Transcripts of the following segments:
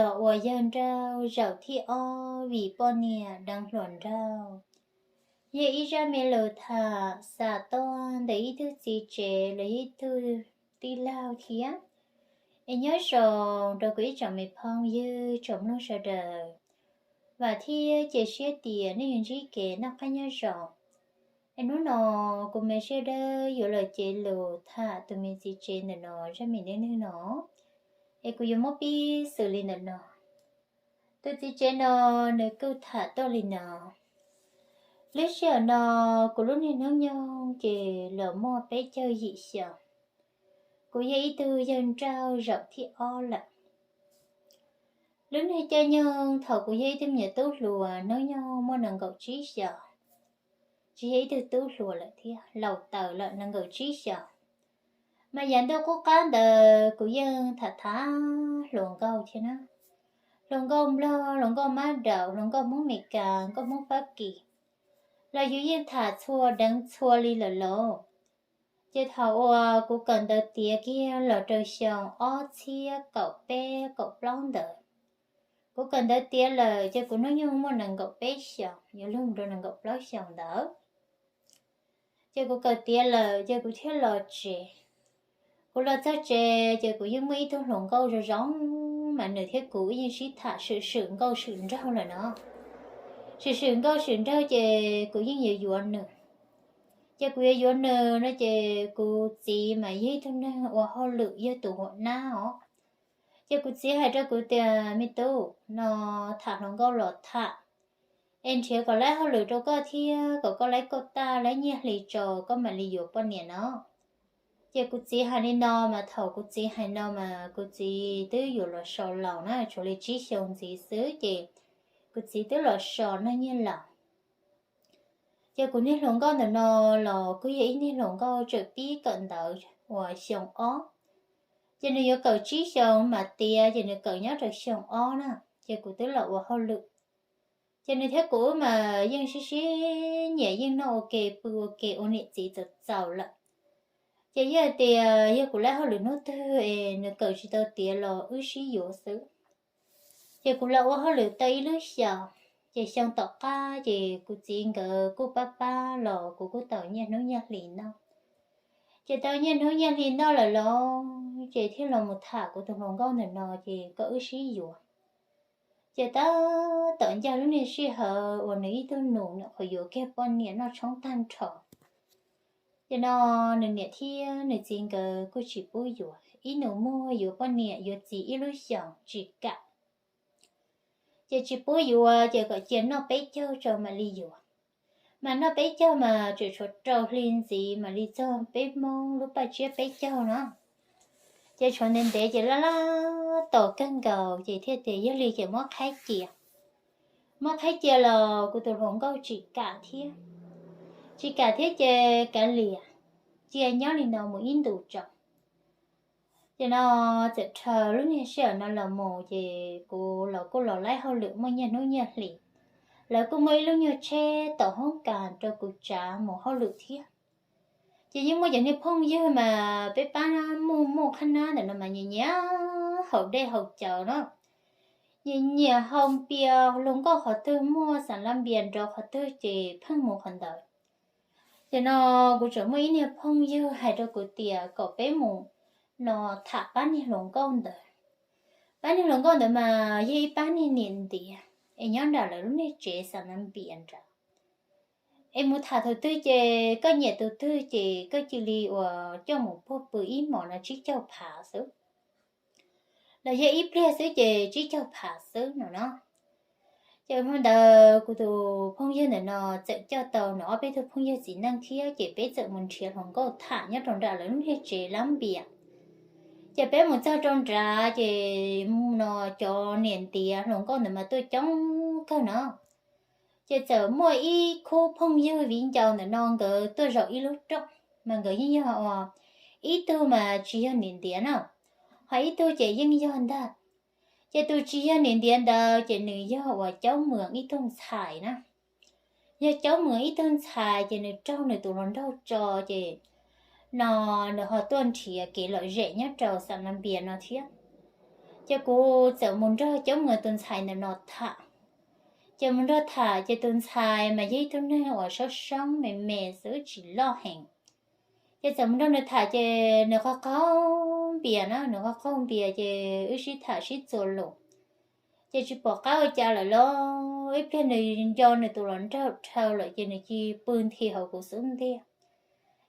los ua yawg nrauj zaum thib ob vim poj niam deev hluas nraug. Yog ib zaj me lus tham xa tuaj ntawm ib tug txiv tsev los yog ib tug tij laug thiab. Es nyob zoo rau kuv ib tsoom me phooj ywg tsoom mloog sawv daws, vam thiab cia siab tias nej yuav ntsib kev noj qab nyob zoo. Es hnub no kuv Me Siab Dawb yuav los cev lus tham tus me txiv tsev ntawm no zaj me neej neeg no. Es kuv yuav muab pib xws li ntawm no. Tus txiv tsev no nws kuj tham tuaj li no: Lub sij hawm no kuv lub niag hnub nyoog ces los muaj peb caug yim xyoo. Kuv yog ib tug yawg nrauj zaum thib ob lawm. Lub niag caij nyoog thaum kuv yog ib tug me nyuam tub hluas hnub nyoog muaj nees nkaum tsib xyoos, tsis yog ib tug tub hluas lawm thiab, laus tawm lawm, nees nkaum tsib xyoos. Mas yav ntuj qub qab ntawd kuv yeej tham tham hluas nkauj thiab na. Hluas nkauj Nplog, hluas nkauj Mab Daum, hluas nkauj Hmoob Mes Kas, nkauj Hmoob Fab Kis, los yus yeej tham txhua deev txhua li lawm lauj. Ces thaum uas kuv kawm ntawv tiav kiag los rau xyoo ob txhiab kaum peb kaum plaub ntawd, kuv kawm ntawv tiav lawm ces kuv hnub nyoog muaj nees nkaum peb xyoos, yuav luag rau nees nkaum plaub xyoos ntawd. Ces kuv kawm tiav lawm ces kuv thiaj los tsev. Kuv los txog tsev ces kuv yeej muaj ib tug hluas nkauj zoo zoo, mas nws thiab kuv wb yeej sib tham swm swm nkauj swm nraug lawm no. Swm swm nkauj swm nraug ces kuv yeej yuav yuav nws. Ces kuv yuav yuav nws no ces kuv txiv mas yog ib tug neeg ua hauj lwm yog tus huam nab os. Ces kuv txiv hais rau kuv tias, Me tub, no tham hluas nkauj los tham, es nrhiav kom laib hauj lwm rau koj thiab kom koj laib kauj taj laib nyiaj hli tso koj mam li yuav poj niam no. Ces kuv txiv hais li no mas thaum kuv txiv hais no mas kuv txiv twb yuav los so laus na, tshuav li tsib xyoo ntxiv xwb ces kuv txiv twb los so noj nyiaj laus. Ces kuv niag hluas nkauj ntawm no los kuj yog ib niag hluas nkauj tseem pib kawm ntawv uas xyoo ob. Ces nws yuav kawm tsib xyoo mas tiav ces nws kawm nyob rau xyoo ob na, ces kuv twb los ua hauj lwm. Ces nws thiab kuv mas yeej sib sib nyiam, yeej noj ua ke pw ua ke ua niam txiv txaus txaus lawm. Ces yog hais tias yog kuv laib hauj lwm hnub twg es nws kawm tsis tau tiav los wb sib yuav xwb. Ces kuv los ua hauj lwm tau ib lub xyoos, ces xyoo tom qab ces kuv txiv nkawd kuj pab pab los kuv kuj tau nyiaj hnub nyiaj hlis noj. Ces tau nyiaj hnub nyiaj hli noj lawm los ces thiaj los mus tham kuv tus hluas nkauj ntawm no ces kom wb sib yuav. Ces tab tom ncaj lub niag sij hawm uas nws ib tug nus nyuam qhuav yuav kiag poj niam noj tshoob tag nrho. Ces no nws niam thiab nws txiv nkawd kuj tsis pub yuav, ib nus muag yuav poj niam yuav txiv ib lub xyoos tsis kam. Ces tsis pub yuav ces kom cia noj peb caug tso mam li yuav. Mas noj peb caug mas tseem tshuav rau hli ntxiv mam li txog peb Hmoob lub paj tsiab peb caug no. Ces tshuav ntev ntev ces laj laj tos kawg nkaus ces thiaj tias yog li ces muab qhaib cia. Muab qhaib cia los kuv tus hluas nkauj tsis kam thiab. Tsis kam thiab ces kav liam, cia nyob li no mus ib ntus tso. Ces no txawm dhau lub niag sij hawm no los mus ces kuv los kuj los laib hauj lwm muaj nyiaj hnub nyiaj hlis. Lawv kuj muaj ib lub nyuag tsheb tom hoob kas rau kuv tsav mus hauj lwm thiab. Ces yeej muaj cov niag phooj ywg mas peb pab muj muj qhab nab ntawm no mas nyiam nyiam haus dej haus cawv no. Nyiam nyiam haus npias, hluas nkauj qhov twg muaj xam laj npias nrov qhov twg ces pheej mus qhov ntawd. Ces no kuv tseem muaj ib niag phooj ywg hais rau kuv tias kom peb mus no tham pab niag hluas nkauj ntawd. Pab niag hluas nkauj ntawd mas yog ib pab niag niam ntiav es nyob nram lawv lub niag tsev xam laj npias nrad. Es mus tham tus twg ces koj nyiam tus twg ces koj cia li uas coj mus puag pw ib hmos no tsib caug phav xwb, los yog ib pliag xwb ces tsib caug phav xwb no no. Ces hmo ntawd kuv tus phooj ywg ntawm no txawm coj tau nws ob peb tug phooj ywg txiv neej thiab ces peb txawm mus nrhiav hluas nkauj tham nyob rau nram lawv lub niag tsev laj npias. Ces peb mus txog rau nrad ces no cov niam ntiav hluas nkauj ntawd mas tuaj coob kawg no. Ces txawm muaj ib khub phooj ywg viv ncaus ntawm no nkawd tuaj zaum ib lub rooj, mas nkawd yeej yog uas ib tug mas tsis yog niam ntiav na, ho ib tug ces yeej yog ntag. Ces tus tsis yog niam ntiav ntawd ces nws yog uas Caub Mwm ib tug ntxhais na. Yog Caub Mwm ib tug ntxhais ces nws raug nws tus hluas nraug tso ces no nws ho tuaj nrhiav kev lom zem nyob rau xam laj npias no thiab. Ces kuv txawm mus nrog Caub Mws tus ntxhais ntawm no tham. Ces mus nrog tham ces tus ntxhais mas yog ib tug neeg uas soob soob me me xwb tsis loj heev. Ces txawm mus nrog nws tham ces nws qaug qaug npias na, nws qaug qaug npias ces wb sib tham sib txuas lus. Ces tsis pom qab ua cas lawm los ib pliag nws nco nws tus hluas nraug dhau lawm ces nws cia pw nthi hauv kuv xub ntiag.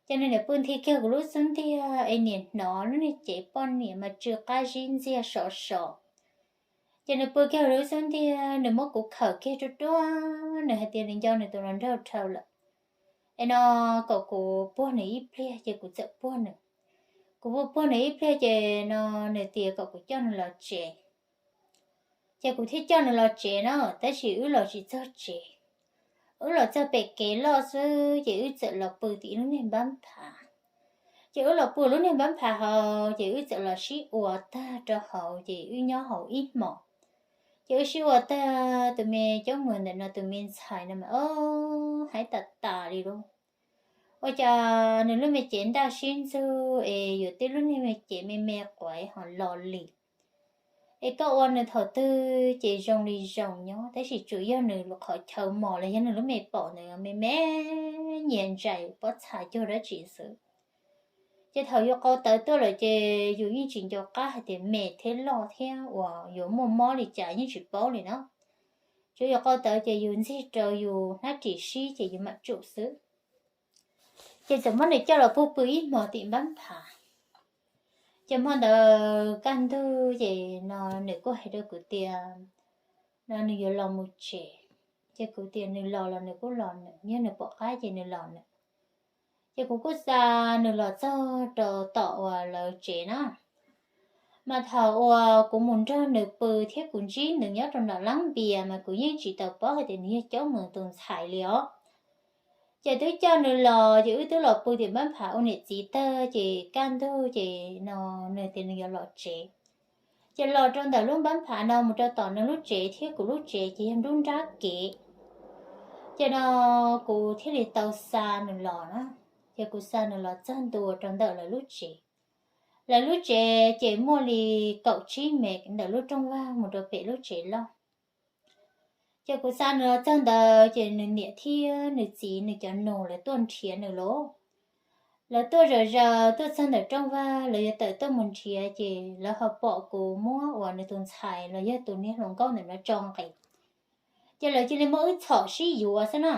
Ces nws niam pw nthi kiag kuv lub xub ntiag es niam hnov lub niag cev poj niam mas tsw qab zib ntxiag sov sov. Ces nws pw kiag lub xub ntiag, nws muab kuv khawm kiag ruaj ruaj, nws hais tias nws nco nws tus hluas nraug dhau lawm. Es no kom kuv puag nws ib pliag ces kuv txawm puag nws. Kuv puag puag nws ib pliag ces no nws tias kom kuv coj nws los tsev. Ces kuv thiaj coj nws los tsev na, tab sis wb los tsis txog tsev. Wb los txog pem kev loj xwb ces wb txawm los pw tim ib lub niag npab phav. Ces wb los pw lub niag npab phav hauv ces wb txawm los sib ua tag rau hauv ces wb nyob hauv ib hmos. Ces wb sib ua tag, tus me Caub Mws ntawm no tus me ntxhais no mas o, haib tas tas li lauj. Ua cas nws lub me cev ntaj sib ntxug es yuav tej lub niag me cev me me quav ho lo li. Es koj ua nws thaum twg ces zoo li zoo nyob, tab sis tsuas yog nws qhov chaw mos los yog nws lub me paum ntawd me me nyias ntsais pob txha cuag dab tsi xwb. Ces thaum yus qau tawv tuaj lawm ces yus yeej tsis nco qab hais tias me thiab loj thiab uas yuav muaj mob li cas yeej tsis paub li na. Tsuav yus qau tawv ces yus ntxig rau yus hnab ris sib ces yus mam tsum xwb. Ces txawm muab nws coj los pug pw ib hmos tim npab phav. Ces hmo ntawd kaj ntug ces no nws kuj hais rau kuv tias no nws yuav los mus tsev. Ces kuv tias nws los los nws kuj los nws, yog nws pom qab ces nws los nws. Ces kuv kuj xa nws los txog rau tom uas lawv tsev na. Mas thaum uas kuv mus nrog nws pw thiab kuv ntsib nws nyob rau nram lab npias mas kuv yeej tsis tau paub hais tias nws yog Caub Mws tus ntxhais li os. Ces twb coj nws los ces wb twb los pw tim npab phav ua niam txiv tag ces kaj ntug ces no nws tias nws yuav los tsev. Ces los rau ntawm lub npab phav no mus rau tom nws lub tsev thiab kuv lub tsev ces yog nruab nrab kev. Ces no kuv thiaj li tau xa nws los na. Ces kuv xa nws los txog ntua rau ntawm lawv lub tsev. Lawv lub tsev ces muaj li kaum tsib mev ntawm lub rooj vag mus rau pem lub tsev loj. Ces kuv xa nws los txog ntawd ces nws niam thiab nws txiv nws cov nus lawv tuaj nrhiav nws lauj. Lawv tuaj zom zaws tuaj txog ntawm rooj vag, lawv yuav tawm tuaj mus nrhiav ces lawv ho pom kuv muab uas nws tus ntxhais los yog tus niag hluas nkauj ntawm no tso nqis. Ces lawv cia li muab wb txhom sib yuav xwb na.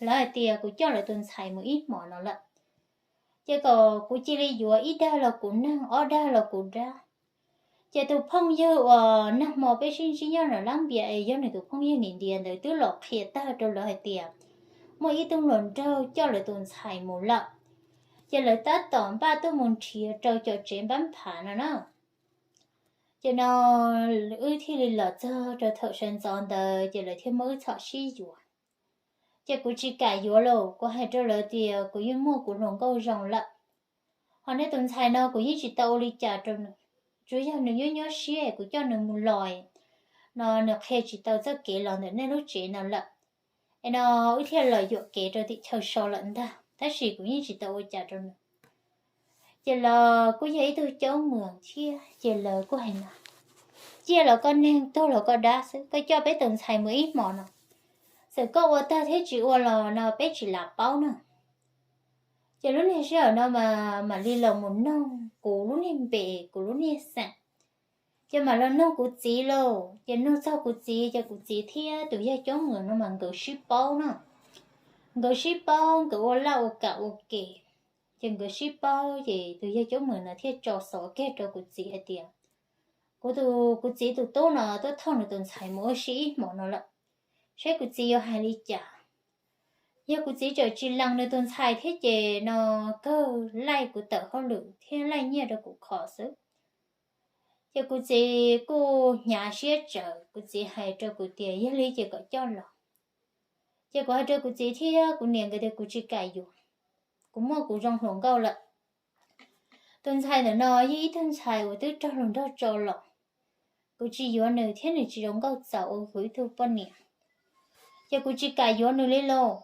Lawv hais tias kuv coj lawv tus ntxhais mus ib hmos no lawm. Ces kom kuv cia li yuav ib dag los kuv neeg, ob dag los kuv dab. Ces tus phooj ywg uas nag hmo peb sib ntsib nyob nram lab npias es yog nws tus phooj ywg niam ntiav ntawd twb los qhia tag rau lawv hais tias muaj ib tug hluas nraug coj lawv tus ntxhais mus lawm. Ces lawv tab tom npaj tuaj mus nrhiav rau cov tsev npab phav no na. Ces no wb thiaj li los txog rau thaum sawv ntxov ntawd ces lawv thiaj muab wb txhom sib yuav. Ces kuv tsis kam yuav los kuv hais rau lawv tias kuv yeej muaj kuv hluas nkauj zoo lawm. Ho nej tus ntxhais no kuv yeej tsis tau ua li cas rau nws, tsuav yog nws nyob nyob siab kuv coj nws mus los no nws qhia tsis tau txoj kev los ntawm nej lub tsev no lawm. Es no wb thiaj los yuam kev rau tim chaw so lawm ntag, tab sis kuv yeej tsis tau ua cas rau nws. Ces lawv kuj yog ib tug caub mws thiab ces lawv kuj hais no, ciaj los koj neeg, tuag los koj dab xwb, koj coj peb tus ntxhais mus ib hmos no, txawm koj ua tag thiab tsis ua los no peb tsis lam paub na. Ces lub niag sij hawm no mas mam li los mus noog kuv lub niag npe, kuv lub niag xeem. Ces mam los noog kuv txiv lauj, ces noog txog kuv txiv ces kuv txiv thiab tus yawg caub mws no mas nkawd sib paub na. Nkawd sib paub, nkawd ua laj ua kam ua ke. Ces nkawd sib paub ces tus yawg caub mws no thiaj tso xov kiag rau kuv txiv hais tias kuv tus, kuv txiv tus tub no tuaj thauj nws tus ntxhais mus ua si ib hmos no lawm, saib kuv txiv yuav hais li cas. Yog kuv txiv tseem tsis lees nws tus ntxhais thiab ces no kawg laij kuv tawm hauj lwm thiab laij nyiaj rau kuv kho xwb. Ces kuv txiv kuj hnyav siab tsawv, kuv txiv hais rau kuv tias yog li ces kom coj los. Ces kuv hais rau kuv txiv thiab kuv niam nkawd tias kuv tsis kam yuav, kuv muaj kuv zoo hluas nkauj lawm. Tus ntxhais ntawm no yog ib tug ntxhais uas twb raug hluas nraug tso los, kuv tsis yuav nws thiab nws tsis zoo nkauj txaus ua kuv ib tug poj niam. Ces kuv tsis kam yuav nws li lauj.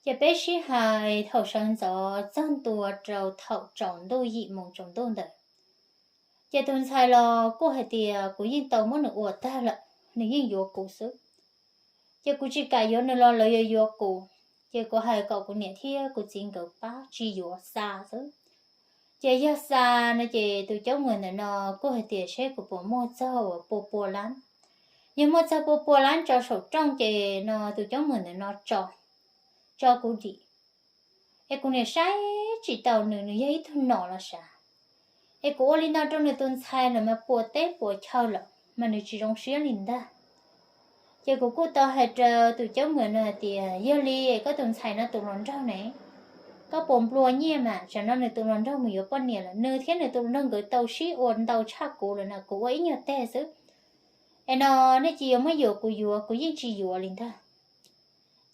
Ces peb sib hais thaum sawv ntxov txog ntua rau thaum tsaus ntuj, yim moos tsaus ntuj ntawd. Ces tus ntxhais los kuj hais tias kuv yeej tau muab nws ua tag lawm, nws yeej yuav kuv xwb. Ces kuv tsis kam yuav nws los lawv yuav yuav kuv. Ces kuv hais kom kuv niam thiab kuv txiv nkawd pab tsis yuav xa xwb. Ces yog xa no ces tus Caub Muas ntawm no kuj hais tias seb kuv puas muaj txog uas pua pua lab. Yog muaj txog pua pua lab tso saum rooj ces no tus Caub Muas ntawm no tso, tso kuv dim. Es kuv niam saib tsis taus nws, nws yog ib tug nom los sav. Es kuv ua li no rau nws tus ntxhais lawm mas puas teb puas chaw lawm mas nws tsis zoo siab li ntag. Ces kuv kuj tau hais rau tus Caub Muas no hais tias yog li koj tus ntxhais no tus hluas nraug ne, koj puas nplua nyiaj mas tsam no nws tus hluas nraug mus yuav poj niam lawm, nws thiab nws tus hluas nraug nkawd tau sib ua ntau tshaj kuv lawm no, kuv ua ib nyuag teg xwb. Es no nej cia li muab yuav kuv yuav, kuv yeej tsis yuav li ntag.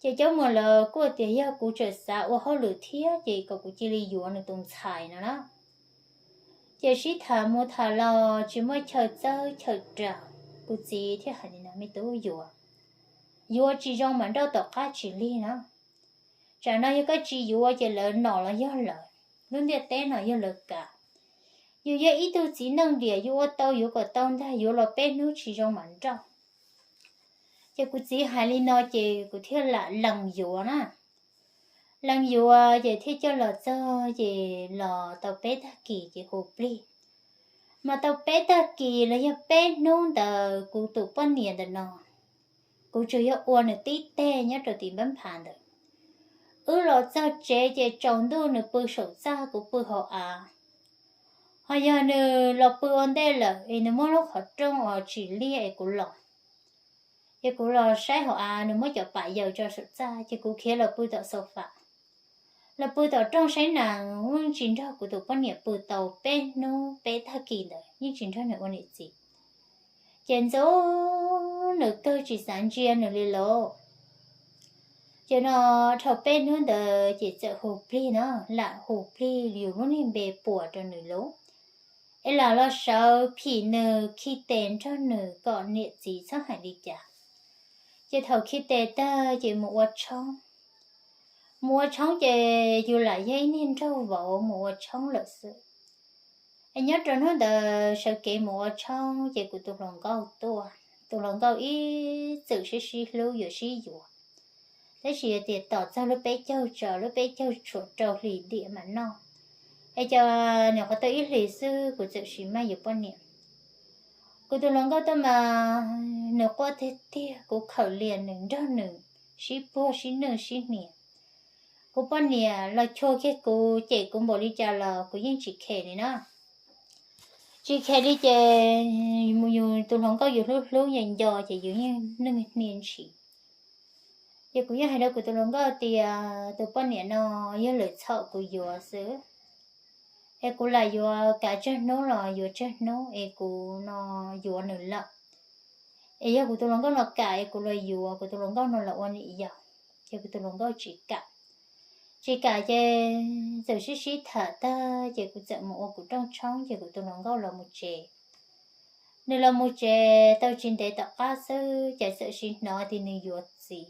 Ces Caub Muas lawv kuj tias yog kuv tseem xav ua hauj lwm thiab ces kom kuv cia li yuav nws tus ntxhais no na. Ces sib tham mus tham los tsis muaj chaw txawb chaw raws, kuv txiv thiaj hais li no, me tub, yuav, yuav tsis zoo mas nrauj tom qab tsis lig na. Tsam no yog koj tsis yuav ces lawv nom los yog lawv, lub ntiaj teb no yog lawv kav. Yus yog ib tug txiv neej diam, yus ua tau yuav kom tau ntag, yuav los peb hnub tsis zoo mas nrauj. Ces kuv txiv hais li no ces kuv thiaj lam lees yuav na. Lees yuav ces thiaj coj los txog ces los tau peb tag kis ces hu plig. Mas tau peb tag kis los yog peb hnub ntawd kuv tus poj niam ntawm no, kuv tsuas yog ua nws tib teg nyob rau tim npab nphav ntawd. Wb los txog tsev ces tsaus ntuj nws pw saum txaj, kuv pw hauv av. Ho yog nws los pw ua ntej lawm es nws muab lub qhov rooj uas tsim liaj es kuv los, ces kuv los saib hauv av, nws muab cov pam yaws tso saum txaj ces kuv khiav los pw tom xaus fam. Los pw tom rooj saib nees, yeej tsis nrog kuv tus poj niam pw tau peb hnub peb tag kis ntawd yeej tsis nrog nws ua niam txiv. Ces ntxub nws kawg tsis xav ntsia nws li lauj. Ces no dhau peb hnub ntawd ces txawm hu plig no, lam hu plig yus lub niag npe puas rau nws lauj. Es lam los sawv phim nws khi tes nrog nws kom niam txiv txhob hais li cas. Ces thaum khi tes tag ces mus ua tshoob. Mus ua tshoob ces yus lam yog ib niag nraug vauv mus ua tshoob lawm xwb. Es nyob rau hnub ntawd sawv kev mus ua tshoob ces kuv tus hluas nkauj tuaj, tus hluas nkauj ib txwm sib sib hlub yuav sib yuav. Tab sis tias tos txog lub peb caug tso, lub peb caug tshuam rau hlis diam mas noj. Es cov niam qhuav tau ib hlis xwb kuv txawm sim maj yuav poj niam. Kuv tus hluas nkauj tuaj mas nws quaj tiag tiag, kuv khawm lias nws nrog nws sib puag sib nwj sib hnia. Kuv poj niam los chua kiag kuv, cem kuv npaum li cas los kuv yeej tsis khem li na. Tsis khem li ces mus yus tus hluas nkauj yus hlub hlub nco nco ces yus yeej nwj hnia ntshis. Ces kuv yeej hais rau kuv tus hluas nkauj tias tus poj niam no yog lwm txhaum kuv yuav xwb. Es kuv lam yuav kav tsawg hnub los yuav tsawg hnub es kuv no yuav nws lawm. Es yog kuv tus hluas nkauj no kam es kuv los yuav kuv tus hluas nkauj no los ua niam yau, ces kuv tus hluas nkauj tsis kam. Tsis kam ces txawm sib sib tham tag ces kuv txawm mus ua kuv rooj tshoob ces kuv tus hluas nkauj los mus tsev. Nws los mus tsev tau tsis ntev tom qab xwb ces txawm sim hnov tias nws yuav txiv.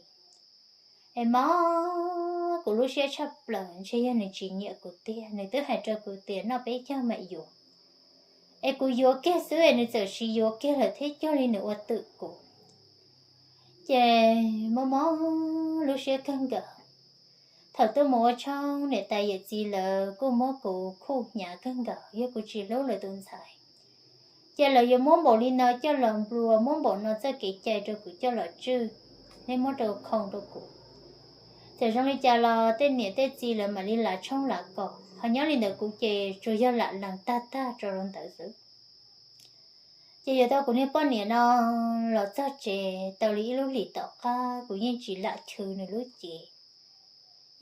Es mob kuv lub siab tshaj plaws, ntshe yog nws tsis nyiam kuv tiag, nws twb hais rau kuv tias noj peb caug mam yuav. Es kuv yuav kiag xwb es nws txawm sim yuav kiag lawm thiab cuag li nws ua twm kuv. Ces mob mob lub siab kawg nkaus. Thaum tuaj mus ua tshoob niam tais yawm txiv lawv kuj muab kuv khuj hnyav kawg nkaus, yog kuv tsis hlub lawv tus ntxhais, ces lawv yuav muab npaum li no coj los nplua, muab npaum no txoj kev cai rau kuv coj los tswj, thiab muab rau khoo rau kuv. Txawm zoo li cas los tej niam tej txiv lawv mam li lav tshoob lav kos, ho nyob li ntawd kuv ces tsuas yog lam lees tag tag rau rau ntawd xwb. Ces yuav tau kuv niag poj niam no los txog tsev tau li ib lub hlis tom qab kuv yeej tsis lam chwv nws lub cev,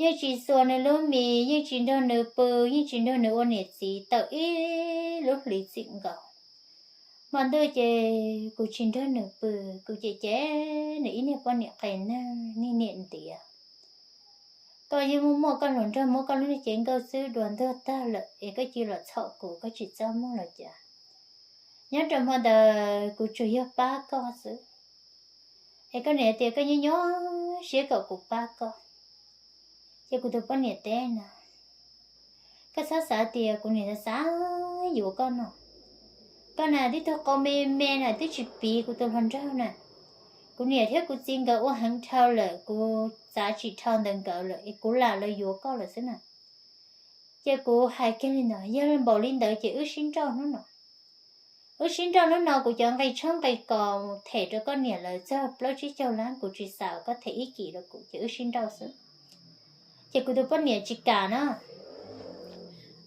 yeej tsis xuas nws lub mis, yeej tsis nrog nws pw, yeej tsis nrog nws ua niam txiv tau ib lub hlis txwm nkaus. Hmo ntuj ces kuv tsis nrog nws pw, kuv cem cem nws ib niag poj niam qes neeg niag niam ntiav. Koj yeej muaj muaj koj hluas nraug muab koj lub niag cev nkauj xwb dua ntuag tag lawm es koj cia los txhom kuv, koj tsis txaj muag los cas. Nyob rau hmo ntawd kuv tsuas yog pab koj xwb, es koj niam tias koj nyob nyob siab kom kuv pab koj. Ces kuv tus poj niam teb no, koj txhob xav tias kuv niam xav xav yuav koj no. Koj na tib tug qau me me na twb tsis piv kuv tus hluas nraug na. Kuv niam thiab kuv txiv nkawd ua heev dhau lawm, kuv txav tsis dhau ntawm nkawd lawm es kuv lam los yuav koj lawm xwb na. Ces kuv hais kiag li ntawd, yog npaum li ntawd ces wb sib nrauj hnub no. Wb sib nrauj hnub no, kuv cov nqi tshoob nqi kos them rau koj niam lawv txog plaub tsib caug lab, kuv tsis xav koj them ib kis rau kuv, ces wb sib nrauj xwb. Ces kuv tus poj niam tsis kam na.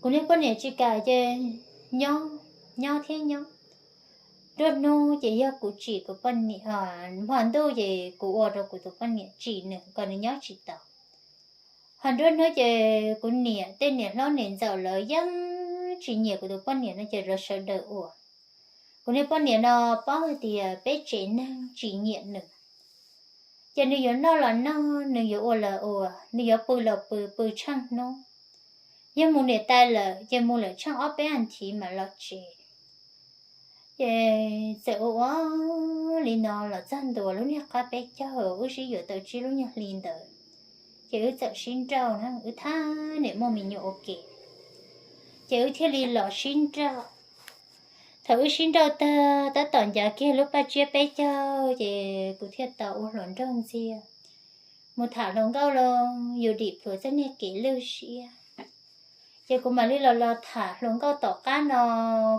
Kuv niag poj niam tsis kam ces nyob, nyob thiab nyob. Nruab hnub ces yog kuv tsim kuv poj niam, hmo ntuj ces kuv ua rau kuv tus poj niam tsim nws kom nws nyob tsis tau. Ho nruab hnub ces kuv niam tej niam hlob niam ntxawm lawv yeej tsis nyiam kuv tus poj niam no ces lawv sawv daws ua. Kuv niag poj niam no paub hais tias peb tsev neeg tsis nyiam nws, ces nws yuav noj los noj, nws yuav ua los ua, nws yuav pw los pw, pw tsheej hnub. Yog mus niam tais lawm ces mus lawm tsheej ob peb as thiv mam los tsev. Ces txawm ua ua li no los txog ntua lub niag qab peb caug wb sib yuav tau tsib lub nyuag hli ntawd, ces wb txawm sib nrauj na, wb thab niam muaj me nyuam ua ke, ces wb thiaj li los sib nrauj. Thaum wb sib nrauj tag tab tom ncav kiag lub paj tsiab peb caug ces kuv thiaj tau ua hluas nraug ntxiag mus tham hluas nkauj los yus dim pluav txoj niag kev lwj siab. Ces kuv mam li los los tham hluas nkauj tom qab no,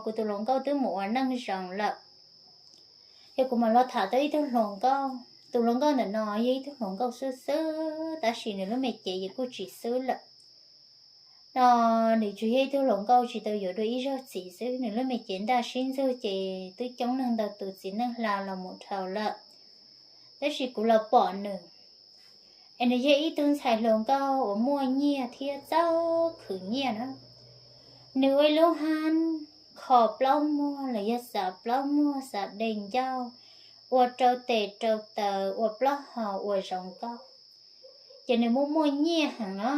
kuv tus hluas nkauj twb mus ua neej zoo lawm. Ces kuv mam los tham tau ib tug hluas nkauj, tus hluas nkauj ntawm no yog ib tug hluas nkauj xwb xwb tab sis nws lub me cev yeej kuj tsis xwb lawm. No nws tsuas yog ib tug hluas nkauj tsis tau yuav dua ib zaug txiv xwb, nws lub me cev ntaj sib ntxug ces twb coob neeg ntau tus txiv neej hla los mus dhau lawm. Tab sis kuv los pom nws, es nws yog ib tug ntxhais hluas nkauj uas muaj nyiaj thiab txawj khwv nyiaj na. Nws ua ib lub hab kho plaub muag los yog xav plaub muag xav dej ncauj, ua rau tes rau taw, ua plaub hau ua zoo nkauj. Ces nws muaj muaj nyiaj heev no.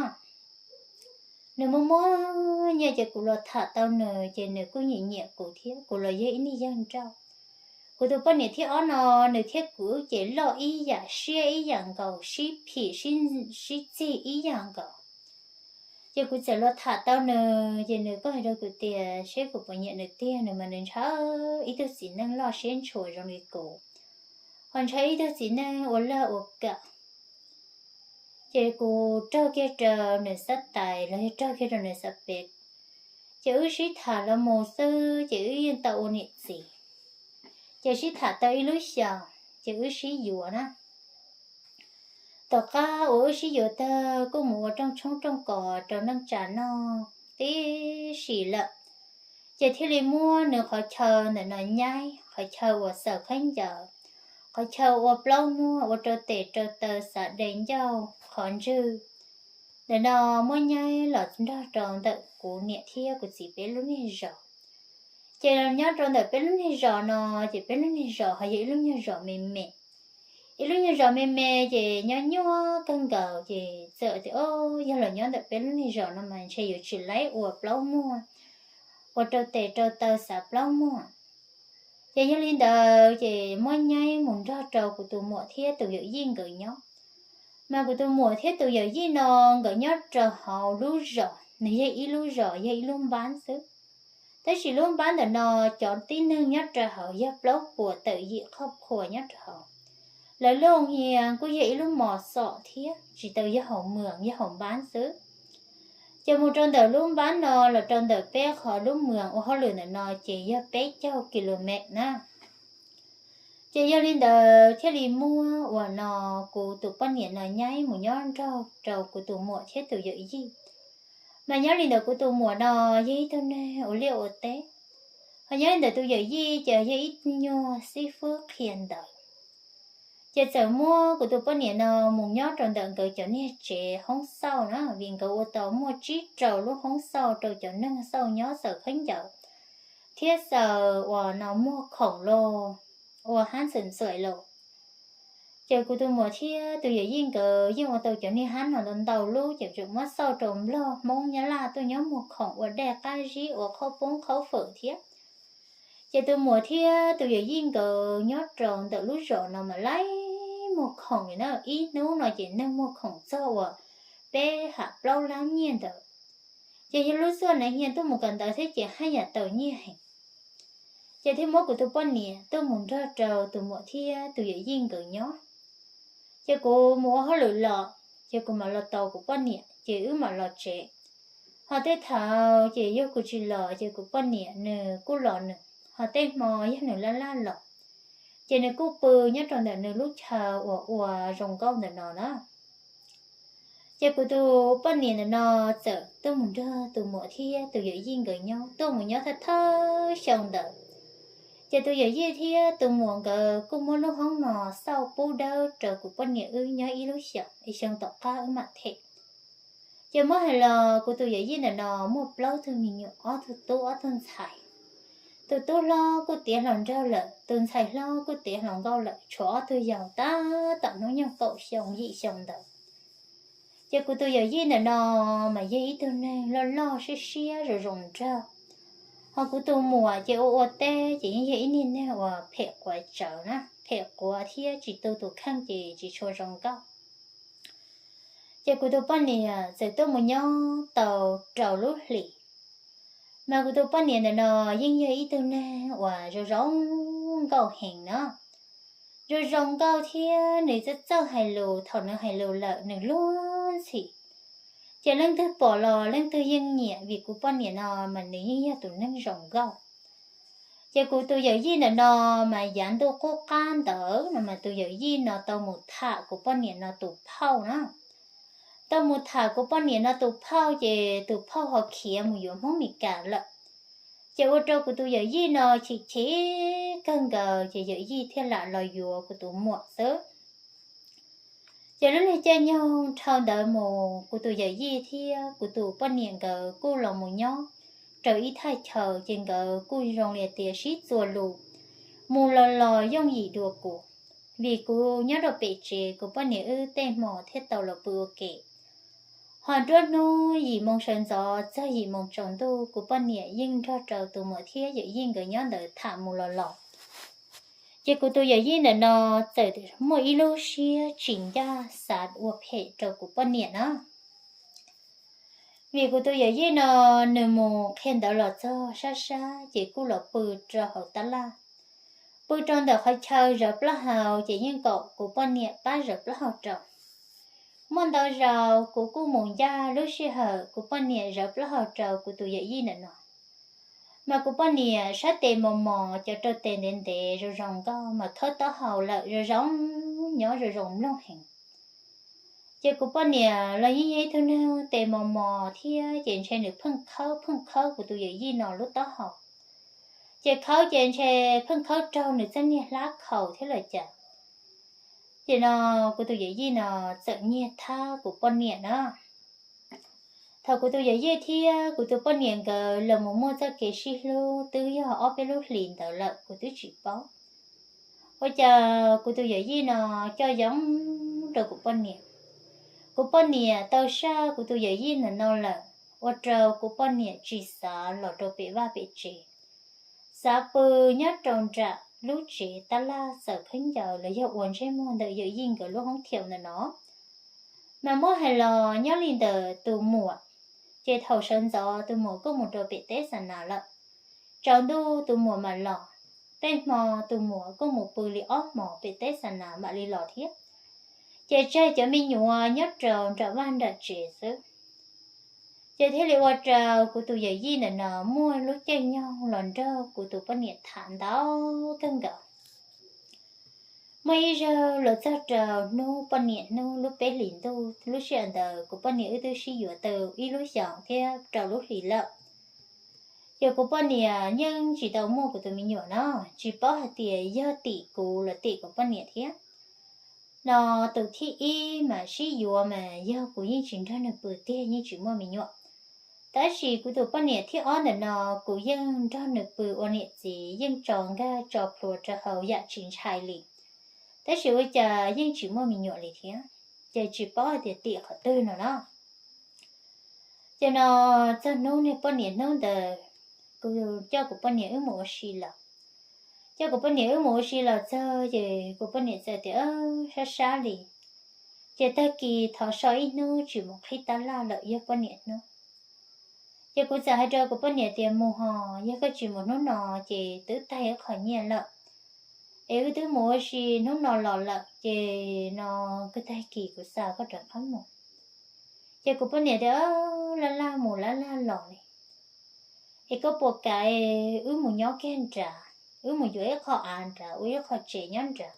Nws muaj muaj nyiaj ces kuv los tham tau nws ces nws kuj nyiam nyiam kuv thiab, kuv los yog ib niag yawg nrauj. Kuv tus poj niam thib ob no, nws thiab kuv ces loj ib yam, siab ib yam nkaus, sib phim sib txig ib yam nkaus. Ces kuv txawm los tham tau nws ces nws kuj hais rau kuv tias seb kuv puas nyiam nws tiag, nws mas nws ntshaw ib tug txiv neej loj siab ntshua zoo li kuv, ho ntshaw ib tug txiv neej ua laj ua kam. Ces kuv raug kiag rau nws xab tais los yog raug kiag rau nws xab pem, ces wb sib tham los mus xwb ces wb yeej tau ua niam txiv. Ces sib tham tau ib lub xyoos ces wb sib yuav na. Tom qab uas wb sib yuav tag kuj mus ua rooj tshoob rooj kos rau neej tsa noj tib si lawm, ces thiaj li muab nws qhov chaw ntawm no nyaib, qhov chaw uas xaws khaub ncaws, qhov chaw ua plaub muag ua rau tes rau taw xav dej ncauj qhov ntswg ntawm no muab nyaib los nrog rau ntawm kuv niam thiab kuv txiv peb lub niag zos. Ces los nyob rau ntawm peb lub niag zos no, ces peb lub niag zos ho yog ib lub nyuag zos me me. Ib lub nyuag zos me me ces nyob nyuaj kawg nkaus ces txawm tias o, yog los nyob ntawm peb lub niag zos no mas ntshe yuav tsis laib ua plaub muag, ua rau tes rau taw xav plaub muag. Ces yog li ntawd ces muab nyaib mus nrog rau kuv tus muam thiab tus yawm yij nkawd nyob. Mas kuv tus muam thiab tus yawm yij no nkawd nyob rau hauv lub zos, nws yog ib lub zos, yog ib lub npab xwb. Tab sis lub npab ntawm no cov tib neeg nyob rau hauv yog plaub puas tawm yim qhoj qhua nyob rau hauv. Lawv lub hias kuj yog ib lub mos xom thiab, tsis tau yog hauv mwam, yog hauv npab xwb. Ces mus rau ntawm lub npab no los rau ntawm peb qhov lub mwam ua hauj lwm ntawm no ces yog peb caug ki lo mev na. Ces yog li ntawd thiaj li muab uas no kuv tus poj niam no nyaib mus nyob nrog rau kuv tus muam thiab tus yawm yij. Mas nyob li ntawd kuv tus muam no yog ib tug neeg ua liaj ua teb, ho nyob li ntawd tus yawm yij ces yog ib nyuag xib fwb qhia ntawv. Ces txawm muab kuv tus poj niam no mus nyob rau ntawm nkawd cov niag tsev hoob xauj na, vim nkawd ua tau muaj tsib rau lub hoob xauj rau cov neeg xauj nyob xaws khaub ncaws thiab xaws uas no muag khoom los ua hab ntxawm ntxuaim los. Ces kuv tus muam thiab tus yawm yij nkawd yeej ua tau cov niag hab no ntau ntau lub, ces tseem muab xauj rau nplog hmoob nyab laj tuaj nyob muag khoom ua dej qab zib ua qhaub poob qhaub fawm thiab. Ces tus muam thiab tus yawm yij nkawd nyob rau ntawm lub zos no mas laib muag khoom li na, ib hnub no ces neeg muag khoom txog uas peb ham plaub lab nyiaj ntawd. Ces yog lub xuaj na hias tuaj mus kawm ntawv thiab ces haj yam tau nyiaj heev. Ces thiaj muab kuv tus poj niam tuaj mus nrog rau tus muam thiab tus yawm yij nkawd nyob. Ces kuv mus ua hauj lwm los, ces kuv mam los tos kuv poj niam ces wb mam los tsev. Ho tej thaum ces yog kuv tsis los ces kuv poj niam nws kuj los nws, ho tej hmo yog nws laj laj los, ces nws kuj pw nyob rau ntawm nws lub chaw uas ua zoo nkauj ntawm no na. Ces kuv tus poj niam ntawm no txawm tuaj mus nrog tus muam thiab tus yawm yij nkawd nyob, tuaj mus nyob thawj thawj xyoo ntawd. Ces tus yawm yij thiab tus muam nkawd kuj muab lub hoob no xauj pub dawb rau kuv poj niam wb nyob ib lub xyoos, ib xyoo tom qab wb mam them. Ces muab hais los kuv tus yawm yij ntawm no muaj plaub tug me nyuam, ob tug tub ob tug ntxhais. Tus tub hlob kuj tiav hluas nraug lawm, tus ntxhais hlob kuj tiav hluas nkauj lawm, tshuav ob tug yau tab tom hnub nyoog kaum xyoo yim xyoo ntawd. Ces kuv tus yawm yij ntawm no mas yog ib tug neeg loj loj siab siab zoo zoo nraug. Ho kuv tus muam ces ua ua teb ces yeej yog ib niag neeg uas phem quav tsawv na, phem quav thiab tsis tu tus kheej ces tsis tshua zoo nkauj. Ces kuv tus poj niam txawm tuaj mus nyob tau rau lub hlis. Mas kuv tus poj niam ntawm no yeej yog ib tug neeg uas zoo zoo nkauj heev na. Zoo zoo nkauj thiab nws txawj txawj hais lus, thaum nws hais lus lawm nws luag ntxhi. Ces leej twg pom los leej twg yeej nyiam vim kuv poj niam no mas nws yeej yog tus neeg zoo nkauj. Ces kuv tus yawm yij ntawm no mas yav ntuj qub qab ntawd no mas tus yawm yij no tau mus tham kuv poj niam no tus phauj na. Tau mus tham kuv poj niam no tus phauj ces tus phauj ho khiav mus yuav Hmoob Mes Kas lawm. Ces ua rau kuv tus yawm yij no chim chim kawg nkaus ces yawm yij thiaj lam los yuav kuv tus muam xwb. Ces lub niag caij nyoog dhau ntawd mus kuv tus yawm yij thiab kuv tus poj niam nkawd kuj los mus nyob rau ib thaj chaw ces nkawd kuj zoo li tias sib txuas lus mus los los yooj yim dua kuv. Vim kuv nyob rau pem tsev kuv poj niam wb tej hmo thiaj tau los pw ua ke. Ho nruab hnub yim moo sawv ntxov txog yim moo tsaus ntuj kuv poj niam yeej nrog rau tus muam thiab yawm yij nkawd nyob ntawd tham mus los los. Ces kuv tus yawm yij ntawm no txawm muaj ib lub siab tsis ncaj xav ua phem rau kuv poj niam na. Vim kuv tus yawm yij no nws mus qhia ntawv los txog sab sab ces kuj los pw rau hauv tab laj. Pw rau ntawm qhov chaw zawv plaub hau ces yeej kom kuv poj niam pab zawv plaub hau rau. Muaj ntau zaus kuv kuj mus ncaj lub sij hawm kuv poj niam zawv plaub hau rau kuv tus yawm yij ntawm no. Mas kuv poj niam sab tes mos mos, cov rau tes ntev ntev zoo zoo nkauj mas khawb taub hau lawm zoo zoo, nyob zoo zoo mloog heev. Ces kuv poj niam los yeej yog ib tug neeg tes mos mos thiab ces ntshe nws pheej khawb pheej khawb kuv tus yawm yij no lub taub hau. Ces khawb ces ntshe pheej khawb raug nws txoj niag hlab khaus thiab los cas. Ces no kuv tus yawm yij no txawm nyiag thab kuv poj niam na. Thaum kuv tus yawm yij thiab kuv tus poj niam nkawd los mus muaj txoj kev sib hlub twb yog ob peb lub hlis ntawd lawm kuv twb tsis paub. Ua cas kuv tus yawm yij no coj yoov rau kuv poj niam. Kuv poj niam tau saj kuv tus yawm yij ntawm no lawm, ua rau kuv poj niam tsis xav los rau pem vaj pem tsev. Xav pw nyob rau nram lub tsev tab laj txawm khaub ncaws los yog ua ntsej muag ntawm yawm yij nkawd lub hoob thiaum ntawm no. Mas muab hais los nyob li ntawm tus muam, ces thaum sawv ntxov tus muam kuj mus rau pem teb xa nas lawm. Tsaus ntuj tus muam mam los, tej hmo tus muam kuj mus pw li ob hmos pem teb xa nas mam li los thiab. Ces tseg cov me nyuam nyob rau nram vaj nram tsev xwb. Ces thiaj li ua rau kuv tus yawm yij ntawm no muaj lub caij nyoog los nrog kuv tus poj niam tham ntau kawg nkaus. Muaj ib zaug los txog rau hnub poj niam hnub lub peb hlis ntuj, lub sij hawm ntawd kuv poj niam wb twb sib yuav tau ib lub xyoos thiab rau lub hlis lawm. Ces kuv poj niam yeej tsis tau muaj kuv tus me nyuam no, tsis paub hais tias yog tim kuv los tim kuv poj niam thiab. No tus thib ib mas sib yuav mas yog kuv yeej tsis nrog nws pw tiag yeej tsis muaj me nyuam. Tab sis kuv tus poj niam thib ob ntawm no kuv yeej nrog nws pw ua niam txiv yeej tso nkag tso plhuav rau hauv yam tsis ntshai li. Tab sis ua cas yeej tsis muaj me nyuam li thiab, ces tsis paub hais tias tim qhov twg no na. Ces no txog hnub niag poj niam hnub ntawd, kuv coj kuv poj niam wb mus ua si los. Coj kuv poj niam wb mus ua si los txog ces kuv poj niam txawm tias sab sab li, ces tag kis thov so ib hnub tsis mus qhib tab laj lawm yog poj niam hnub. Ces kuv txawm hais rau kuv poj niam tias, mus hos, yog koj tsis mus hnub no ces twb tag ib qho nyiaj lawm, es wb twb mus ua si hnub no los lawm ces no kawg tag kis kuv xa koj rov qab mus. Ces kuv poj niam tias, laj laj mus laj laj los li, es koj puas kam wb mus nyob kiag nrad, wb mus yuav ib qho av nrad ua ib qho tsev nyob nrad,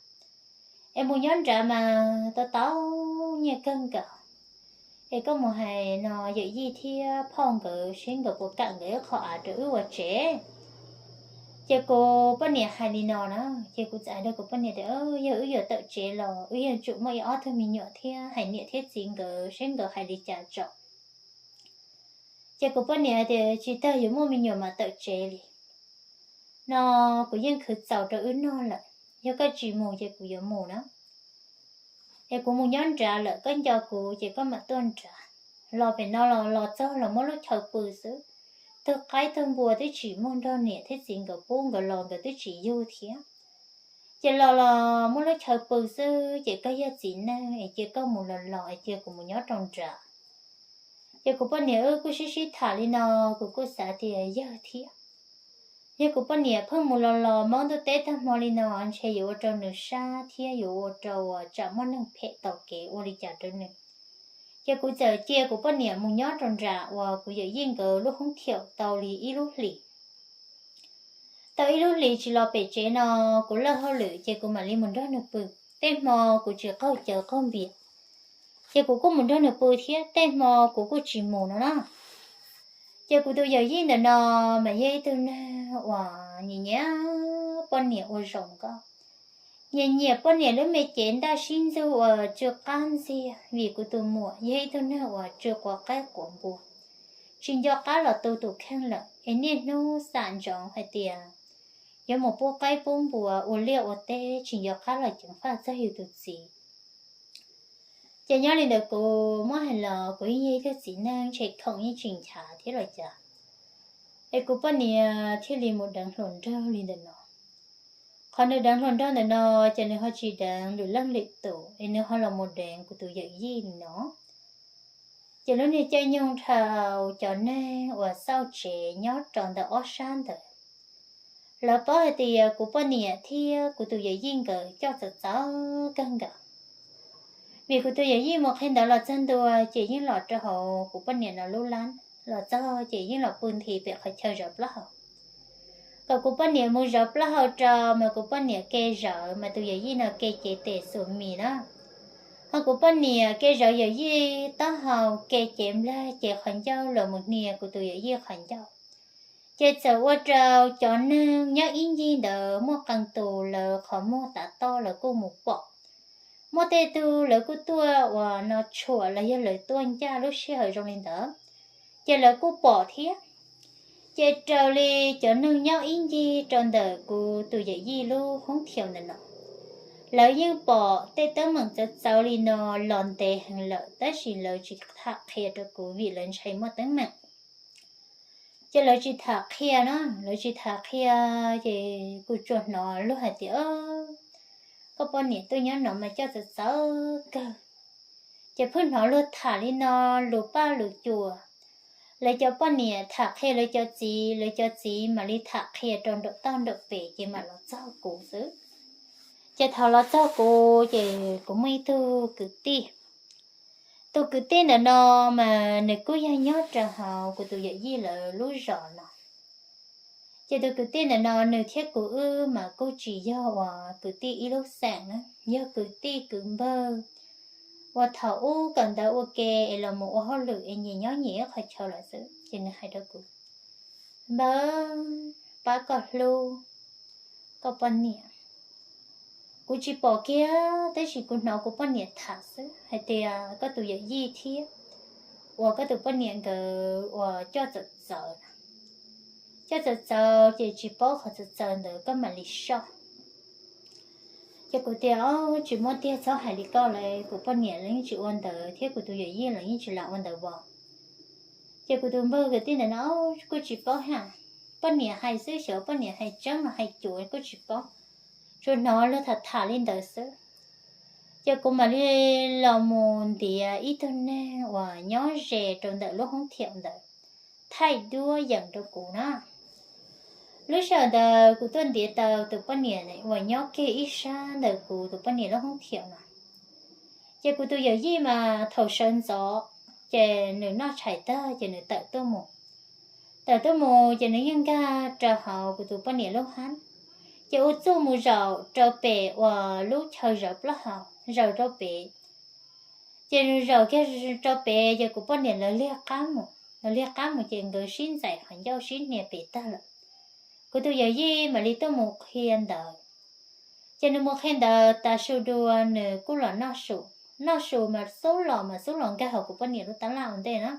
es mus nyob nrad mas tau tau nyiaj kawg nkaus. Es koj mus hais no yawm yij thiab phauj nkawd seb nkawd puas kam nkawd ib qho av rau wb ua tsev. Ces kuv poj niam hais li no na, ces kuv txawm hais rau kuv poj niam tias, yog wb yuav tawm tsev los wb yuav tsum muaj ib ob tug me nyuam thiab hais niam thiab txiv nkawd seb nkawd hais li cas tso. Ces kuv poj niam tias, tsis tas yuav muaj me nyuam mam tawm tsev li, no kuv yeej khwv txaus rau wb noj lawm, yog koj tsis mus ces kuv yuav mus na. Es kuv mus nyob nrad lawm, koj nco kuv ces koj mam tuaj nrad. Los pem no los los txog los muab lub chaw pw xwb, tug qaib tug npua twb tsis muaj nrog niam thiab txiv nkawd pub, nkawd los nkawd twb tsis yug thiab. Ces los los muab lub chaw pw xwb, ces koj yog txiv neej es cia koj mus los los es cia kuv mus nyob rau nrad. Ces kuv poj niam wb kuj sib sib tham li no, kuv kuj xav tias yog thiab. Yog kuv poj niam pheej mus los los Hmoob ntuj teb tag hmo li no ntshe yuav ua rau nws sab thiab yuav ua rau tsam muaj neeg phem tom kev ua li cas rau nws. Ces kuv txawm cia kuv poj niam mus nyob rau nram uas kuv yawm yij nkawd lub hoob thiaum tau li ib lub hlis. Tau ib lub hlis tsis los pem tsev no, kuv lawj hauj lwm ces kuv mam li mus nrog nws pw. Tej hmo kuv tsis qaug cawv qaug npias, ces kuv kuj mus nrog nws pw thiab, tej hmo kuv kuj tsis mus no na. Ces kuv tus yawm yij ntawm no mas yog ib tug neeg uas nyiam nyiam poj niam ua zoo nkauj, nyiam nyiam poj niam lub me cev ntaj sib ntxug uas tsw qab ntxiag, vim kuv tus muam yog ib tug neeg uas tsw quav qaib quav npua, tsis nco qab los tu tus kheej lawm, es niaj hnub xam ntsoov hais tias yuav mus pub qaib pub npua ua liaj ua teb, tsis nco qab los ceev faj txog yus tus txiv. Ces nyob li ntawd kuv muab hais los kuv yeej yog ib tug txiv neej ntshe khoom yeej tsis nchav thiab los cas, es kuv poj niam thiaj li mus deev hluas nraug li ntawm no. Qhov nws deev hluas nraug ntawm no, ces nws ho tsis deev lwm leej lwm tus, es nws ho los mus deev kuv tus yawm yij li no. Ces lub niag caij nyoog dhau cov neeg uas xauj tsev nyob rau ntawm ob sab ntawd, lawv paub hais tias kuv poj niam thiab kuv tus yawm yij nkawd coj txawv txawv kawg nkaus. Vim kuv tus yawm yij mus qhia ntawv los txog ntua ces yeej los rau hauv kuv poj niam no lub lab, los txog ces yeej los pw nthi pem qhov chaw zov plaub hau. Kom kuv poj niam mus zov plaub hau rau mas kuv poj niam ke zov mas tus yawm yij no ke cev tes xuas mis na. Ho kuv poj niam ke zov yawm yij taub hau, ke cev nplag, cev qhov ncauj los mus hnia kuv tus yawm yij qhov ncauj. Ces txawm ua rau cov neeg nyob ib ncig ntawd muaj qee tus lawv qhov muag tav toj lawv kuj mus pom. Muaj tej tug lawv kuj tuaj uas no tshuam los yog lawv tuaj ncaj lub sij hawm zoo li ntawd, ces lawv kuj pom thiab. Ces raws li cov neeg nyob ib ncig rau ntawm kuv tus yawm yij lub hoob thiaum ntawm no, lawv yeej pom tej teeb meem txawv txawv li no los ntev heev lawm, tab sis lawv tsis tham qhia rau kuv vim lawv ntshai muaj teeb meem. Ces lawv tsis tham qhia na, lawv tsis tham qhia, ces kuv tsuas hnov luag hais tias, koj poj niam tuaj nyob no mas coj txawv txawv kawg. Ces pheej hnov luag tham li no, lus paj lus cua. Lawv cov poj niam tham qhia lawv cov txiv, lawv cov txiv mam li tham qhia rau nraum toj nraum pem ces mam los txog kuv xwb. Ces thaum los txog kuv ces kuv muaj ib tug kwv tij. Tus kwv tij ntawm no mas nws kuj yog nyob rau hauv kuv tus yawm yij lawv lub zos no. Ces tus kwv tij ntawm no nws thiab kuv wb mas kuj tsis yog uas kwv tij ib lub xeem na, yog kwv tij kwv npawg uas thaum ub kawm ntawv ua ke es los mus ua hauj lwm es nyias nyob nyias ib qhov chaw lawm xwb. Ces nws hais rau kuv, npawg, pab koj hlub koj poj niam. Kuv tsis pom kiag tab sis kuv hnov kuv poj niam tham xwb hais tias koj tus yawm yij thiab uas koj tus poj niam nkawd uas coj txawv txawv, coj txawv txawv ces tsis paub qhov txawv txawv ntawd koj mam li soj. Ces kuv tias, tsis muaj tiag, txhob hais li koj lawm, kuv poj niam los yeej tsis ua ntawd thiab kuv tus yawm yij los yeej tsis lam ua ntawd as. Ces kuv tus npawg kwv tij ntawm no kuj tsis paub hais, poj niam hais xwb, xyov poj niam hais tseeb los hais cuav kuj tsis paub, tsuas hnov luag tham tham li ntawd xwb. Ces kuv mam li los mus ntiav ib tug neeg uas nyob ze rau ntawm lub hoob thiaum ntawd, thaij duab yeem rau kuv na. Lub sij hawm ntawd kuv tuaj ntiav tau tus poj niam uas nyob kiag ib sab ntawm kuv tus poj niam lub hoob thiaum no. Ces kuv tus yawm yij mas thaum sawv ntxov ces nws noj tshais tag ces nws tawm tuaj mus. Tawm tuaj mus ces nws yeej nkag rau hauv kuv tus poj niam lub hab, ces ua txuj mus zaum rau pem uas lub chaw zaws plaub hau, zaum rau pem. Ces nws zaum kiag rau pem ces kuv poj niam lawv liag qab mus, lawv liag qab mus ces nkawd sib ntxais qhov ncauj sib hnia pem tag lawm. Kuv tus yawm yij mam li tuaj mus qhia ntawv. Ces nws mus qhia ntawv tas su dua nws kuj los noj su, noj su mas xub los mas xub los nkag hauv kuv poj niam lub tab laj ua ntej na.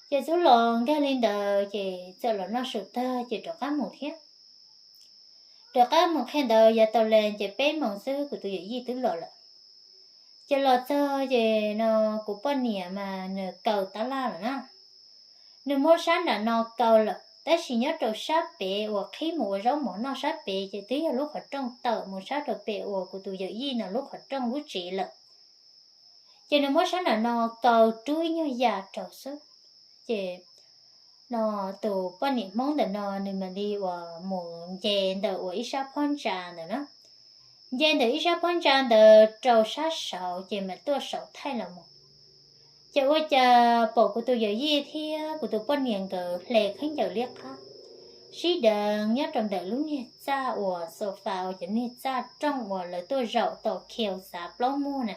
Ces xub los nkag li ntawd ces txawm los noj su tag ces rov qab mus thiab. Rov qab mus qhia ntawv yav tau lees ces peb moos xwb kuv tus yawm yij twb los lawm. Ces los txog ces no kuv poj niam mas nws kaw tab laj lawm na. Nws muab sab nram no kaw lawm tab sis nyob rau sab pem uas qhib mus ua zaub mov noj sab pem ces twb yog lub qhov rooj tawm mus sab rau pem uas kuv tus yawm yij no lub qhov rooj lub tsev lawm. Ces nws muab sab nram no kaw rub ib nyuag yam rau xwb. Ces no tus poj niam Hmoob ntawm no nws mam li uas mus nce ntawm uas ib sab phab ntsa ntawd na. Nce ntawm ib sab phab ntsa ntawd rau sab saud ces mam tuaj saum thaij los mus. Ces ua cas pom kuv tus yawm yij thiab kuv tus poj niam nkawd hle khaub ncaws liab qab sib deev nyob rau ntawm lub niag txaj uas sofa uas cov niag txaj rooj uas lawv tuaj zaum tos khiaus xav plaub muag na.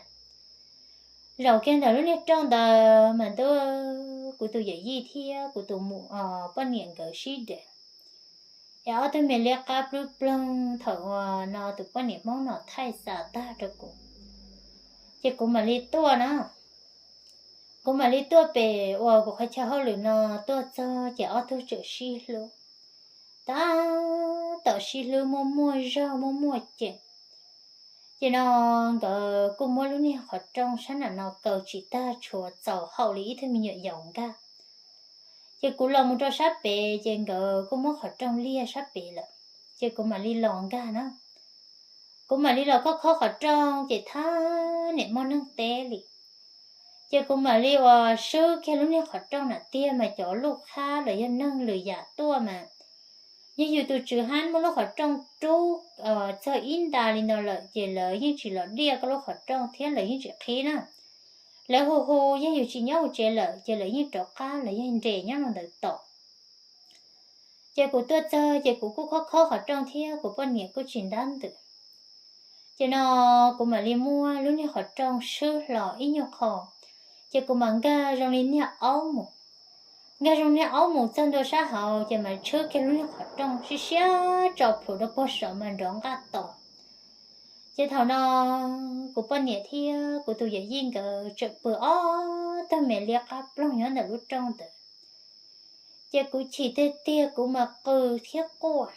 Zaum kiag ntawm lub niag rooj ntawd mas ntuj, kuv tus yawm yij thiab kuv tus poj niam nkawd sib deev, es ob tug me liab qab plub ploog thaum uas no tus poj niam Hmoob no thaij xa tag rau kuv. Ces kuv mam li tuaj na, kuv mam li tuaj pem uas kuv qhov chaw hauj lwm no tuaj txog ces ob tug tseem sib hlub, tab tom sib hlub muaj muaj zog muaj muaj cem. Ces no nkawd kuj muab lub niag qhov rooj sab nram no kaw tsis tag tshuav txaus haum li ib tug me nyuam yaus nkag. Ces kuv los mus rau sab pem ces nkawd kuj muab qhov rooj liaj sab pem lawm, ces kuv mam li los nkag na. Kuv mam li los khob khob qhov rooj ces thab niam muaj neeg teb li. Ces kuv mam li uas swb kiag lub niag qhov rooj nram tiag mas cov luj khab los yog neeg lwm yam tuaj mas yog yus tus tswv hab muaj lub qhov rooj rub txog ib nta li no lawm ces lawv yeej tsis los diaj koj lub qhov rooj thiab lawv yeej tsis qhib na. Lawv hu hu yog yus tsis nyob hauv tsev lawm ces lawv yeej rov qab los yog nres nyob rau ntawd tos. Ces kuv tuaj txog ces kuv kuj khob khob qhov rooj thiab kuv poj niam kuj tsis ntab ntws. Ces no kuv mam li muab lub niag qhov rooj swb hlo ib nyuag qho, ces kuv mam nkag zoo li niag aub mus. Nkag zoo niag aub mus txog ntua sab hauv ces mam tshwb kiag lub niag qhov rooj siab siab tso plhuav rau puag saum mas nrov nqaj tos. Ces thaum no kuv poj niam thiab kuv tus yawm yij nkawd tseem pw ob tug me liab qab ploog nyob ntawm lub rooj ntawd. Ces kuv chim tiag tiag kuv mas qw thiab quaj.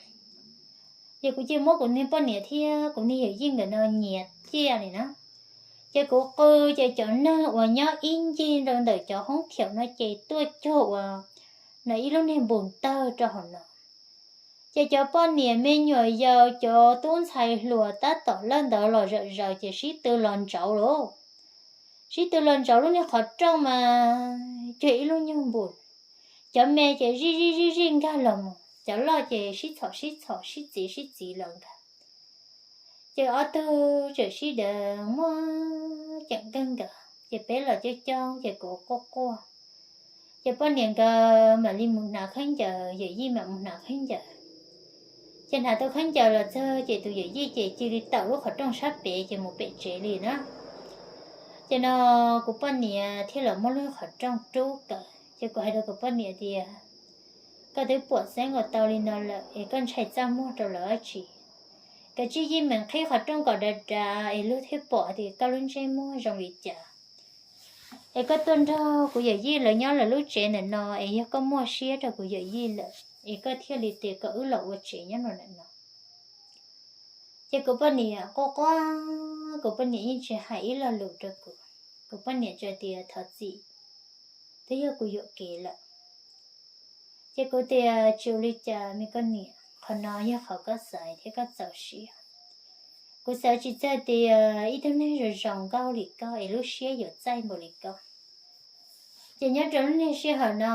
Ces kuv cia muab kuv niag poj niam thiab kuv niag yawm yij nkawd no nyiav ciaj li na. Ces kuv qw ces cov neeg uas nyob ib ncig rau ntawm cov hoob thiaum no ces tuaj cuag uas no ib lub niag npus tawg rau hauv no. Ces cov poj niam me nyuam yaus cov tub ntxhais hluas tab tom lawj ntawd los zom zaws ces sib tw los ntsauv lauj. Sib tw los ntsauv lub niag qhov rooj mas cuag ib lub nyuag npus. Cov me ces zij zij zij zij nkag los mus, cov loj ces sib txhom sib txhom sib txiv sib txiv los nkag. Ces ob tug tseem sib deev muaj ceem kawg nkaus ces peb los coob coob ces kuv quaj quaj. Ces poj niam nkawd mam li mus hnav khaub ncaws, yawm yij mam mus hnav khaub ncaws. Ces hnav tau khaub ncaws los txog ces tus yawm yij ces cia li tawm lub qhov rooj sab pem ces mus pem tsev li na. Ces no kuv poj niam thiaj los muab lub qhov rooj rub kawm ces kuv hais rau kuv poj niam tias, koj twb puam xeeb ua tau li no lawm es koj ntshai txaj muag rau lawv dab tsi? Kav tsij yij meem qhib qhov rooj kom dav dav es luag thiaj pom tias koj lub ntsej muag zoo li cas. Es koj tuaj nrog kuv yawm yij lawv nyob lawv lub tsev ntawm no es yog koj muaj siab rau kuv yawm yij lawm es koj thiaj li tias kom wb los ua tsev nyob rau ntawm no. Ces kuv poj niam quaj quaj, kuv poj niam yeej tsis hais ib lo lus rau kuv. Kuv poj niam tsuas tias thov txim, twb yog kuv yuam kev lawm. Ces kuv tias tsis ua li cas me koj niam, qhov no yog qhov koj xaiv thiab koj txaus siab. Kuv xav tsis txog tias ib tug neeg zoo zoo nkauj li koj es lub siab yuav txaij npaum li koj. Ces nyob rau lub niag sij hawm no,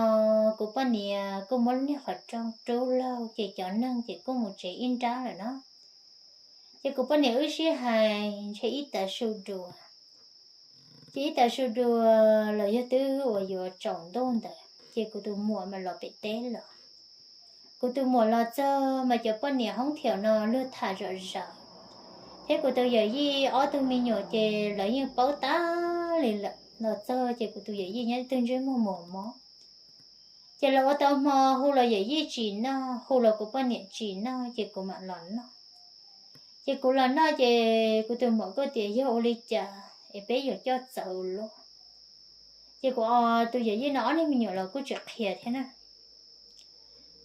kuv poj niam kuj muab lub niag qhov rooj rub laug ces cov neeg ces kuj mus tsev ib nrab lawm no. Ces kuv poj niam wb sib hais ntshe ib tav su dua, ces ib tav su dua los yog twb uas yuav tsaus ntuj ntawd ces kuv tus muam mas los pem teb los. Kuv tus muam los txog mas cov poj niam hoob thiam no luag tham zom zaws, thiab kuv tus yawm yij ob tug me nyuam ces lawv yeej paub tas li lawm. Los txog ces kuv tus yawm yij nyob twg ntsej muag mos mos, ces los ua tau hmo hu los yawm yij tsis noj, hu los kuv poj niam tsis noj ces kuv mam los noj. Ces kuv los noj ces kuv tus muam kuj tias yog ua li cas es peb yuav coj txawv luaj. Ces kuv tus yawm yij no ob niag me nyuam los kuj tsis qhia thiab na.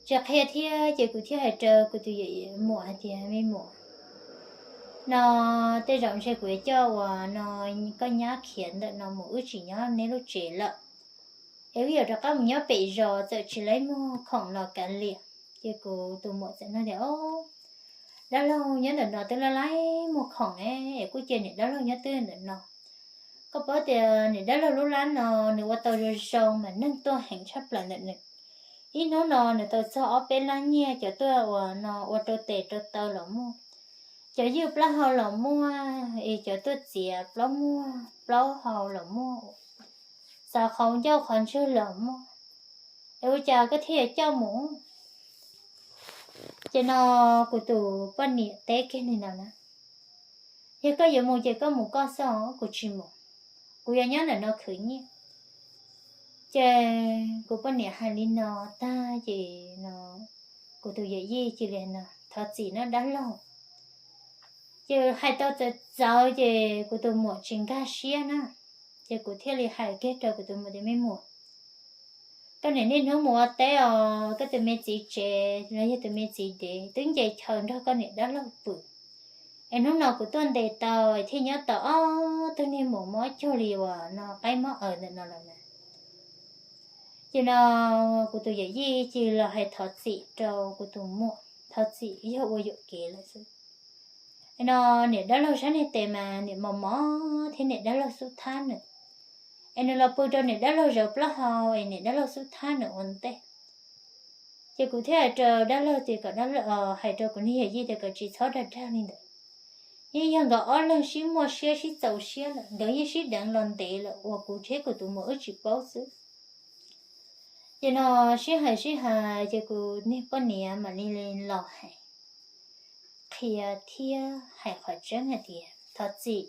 Tsis qhia thiab ces kuv thiaj hais rau kuv tus yawm muam hais tias, me muam, no tej zaum ntshe kuv yuav coj uas no koj nyab khiav ntawm no mus, wb tsis nyob neb lub tsev lawm, es wb yuav rov qab mus nyob pem zos, txawm tsis laib muag khoom los kav liam. Ces kuv tus muam txawm nug tias, o, dab laug nyob ntawm no twb laib laib muag khoom ne, es kuj cia niam dab laug nyob twj ntawm no. Koj paub tias niam dab laug lub lab no nws ua tau zoo zoo mas neeg tuaj heev tshaj plaws ntawm nws. Ib hnub no nws tau txog ob peb lab nyiaj, cov tuaj uas no ua rau tes rau taw los muaj, cov ywj plaub hau los muaj, es cov tuaj txiav plaub muag plaub hau los muaj, xav qhov ncauj qhov ntswg los muaj, es ua cas koj thiaj yuav coj mus? Ces no kuv tus poj niam teb kiag li no na, yog koj yuav mus ces koj mus koj xwb os, kuv tsis mus, kuv yuav nyob ntawm no khwv nyiaj. Ces kuv poj niam hais li no tag ces no kuv tus yawm yij cia li no, thov txim na dab laug. Ces hais tau txawv txawv ces kuv tus muam tsis nkag siab na, ces kuv thiaj li hais kiag rau kuv tus muam tias, me muam, koj niam niaj hnub mus ua teb os, koj tus me txiv tsev los yog tus me txiv dev twb nce chaw nrog koj niam dab laug pw, es hnub no kuv tuaj ntes tau es thiaj nyob tau ob tug niag muam mob cuag li uas no qaib mob aws ntawm no lawm na. Ces no kuv tus yawm yij cia li los hais thov txim rau kuv tus muam, thov txim yog ua yuam kev lawm xwb. No niam dab laug sab niag tes mas niam mos mos thiab niam dab laug xub thab nws, es nws los pw rau niam dab laug zaws plaub hau es niam dab laug xub thab nws ua ntej. Ces kuv thiaj hais rau dab laug tias kom, hais rau kuv niag yawm yij tias kom tsis txhob dag dag li ntawd. Yeej yog nkawd ob leeg sib muaj siab sib txaus siab lawm, nkawd yeej sib deev los ntev lawm uas kuv thiab kuv tus muam wb tsis paub xwb. Ces no sib hais sib hais ces kuv niag poj niam mam li los hais, qhia thiab hais qhov tseeb hais tias thov txim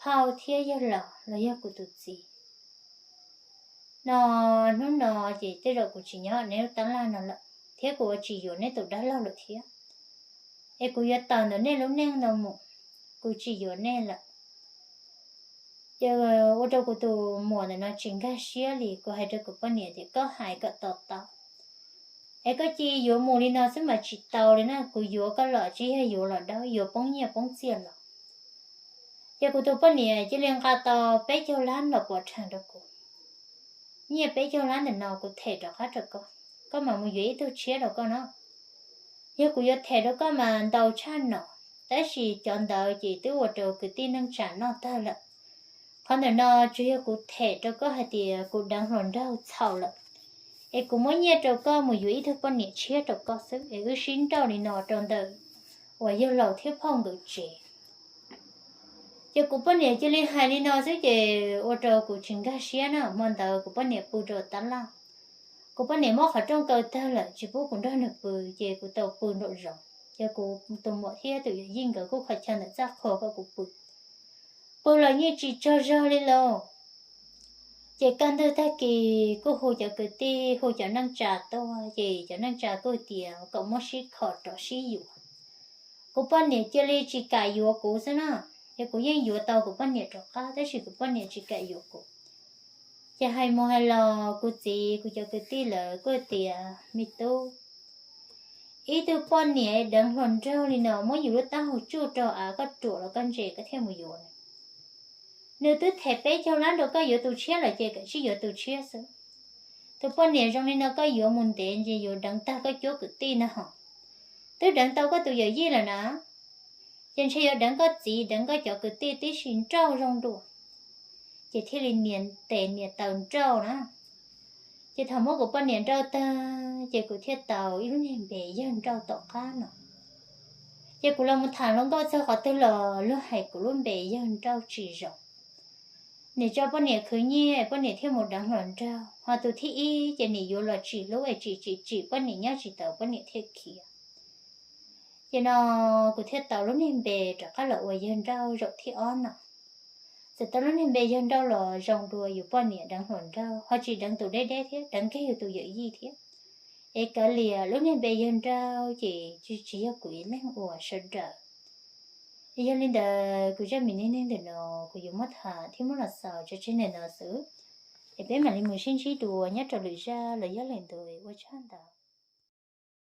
phauj thiab yawg laus los yog kuv tus txiv. No hnub no ces tej zaum kuv tsis nyob neb lub tab laj no lawm thiab kuv ua tsis yuav neb tus dab laug lawm thiab, es kuv yuav tawm ntawm nej lub neej no mus, kuv tsis yuav nej lawm. Ces ua rau kuv tus muam ntawm no tsis nkag siab li, kuv hais rau kuv poj niam tias koj hais kom to taub, es koj cia yuav mus li no xwb mas tsis tau li na, kuv yuav koj los tsis yog yuav los dawb, yuav poob nyiaj poob txiaj los. Ces kuv tus poj niam cia li nqa tau peb caug lab los pov rhees rau kuv. Nyiaj peb caug lab ntawm no kuv them rov qab rau koj, koj mam mus yuav ib tug tshiab rau koj no. Yog kuv yuav them rau koj mas ntau tshaj no, tab sis cov ntawd ces twb ua rau kwv tij neej tsa noj tag lawm. Qhov ntawm no tsuas yog kuv them rau koj hais tias kuv deev hluas nraug txhaum lawm, es kuv muab nyiaj rau koj mus yuav ib tug poj niam tshiab rau koj xwb, es wb sib nrauj li no rau ntawm uas yawg laus thiab phauj nkawd tsev. Ces kuv poj niam cia li hais li no xwb ces ua rau kuv tsis nkag siab na, hmo ntawd kuv poj niam pw rau tab laj. Kuv poj niam muab qhov rooj kaw tag lawm tsis pub kuv nrog nws pw, ces kuv tau pw nraum zoov, ces kuv tus muam thiab tus yawm yij nkawd kuj kho chaw ntawm txaj qhua kom kuv pw. Pw los yeej tsis tsaug zog li lauj. Ces kaj ntug tag kis kuj hu cov kwv tij hu cov neej tsa tuaj, ces cov neej tsa kuj tias kom muab sib kho rov sib yuav. Kuv poj niam cia li tsis kam yuav kuv xwb na, ces kuv yeej yuav tau kuv poj niam rov qab tab sis kuv poj niam tsis kam yuav kuv. Ces hais mus hais los kuv txiv kuv cov kwv tij lawv kuj tias, me tub, ib tug poj niam deev hluas nraug li no muab yus lub taub hau tsuj rau av koj ruam los koj ntse koj thiaj mus yuav nws. Nws twb them peb caug lab rau koj yuav tus tshiab lawm ces koj tsij yuav tus tshiab xwb. Tus poj niam zoo li no koj yuav mus ntev ces yuav deev tag koj cuab kwv tij na hos. Twb deev tau koj tus yawm yij lawm na, ces ntshe yuav deev koj txiv deev koj cov kwv tij tib si nrauj zoo dua. ces thiaj li nias tes nias taw nrauj na. Ces thaum muab kuv poj niam nrauj tag ces kuv thiaj tau ib lub niag npe yawg nrauj tom qab no. Ces kuv los mus tham hluas nkauj txog qhov twg los luag hais kuv lub npe yawg nrauj tsis zoo. Nim tso poj niam khwv nyiaj poj niam thiaj mus deev hluas nraug, ho tus thib ib ces nim yuav los tsis hlub es tsim tsim tsim poj niam nyob tsis tau poj niam thiaj khiav. Ces no kuv thiaj tau lub niag npe rov qab los ua yawg nrauj zaum thib ob no. Txawm tau lub niag npe yawg nrauj los zoo dua yus poj niam deev hluas nraug, ho tsis deev tus deb deb thiab, deev kiag yus tus yawm yij thiab. Es kav liam lub niag npe yawg nrauj ces tsis yog kuv ib leeg ua, sawv daws. Yog li ntawd kuv zaj me neej neeg ntawm no kuv yuav muab tham thiab muab los xaus tso tseg ntawm no xwb, es peb mam li mus sib ntsib dua nyob rau lwm zaj los yog lwm ntu, ua tsaug ntau.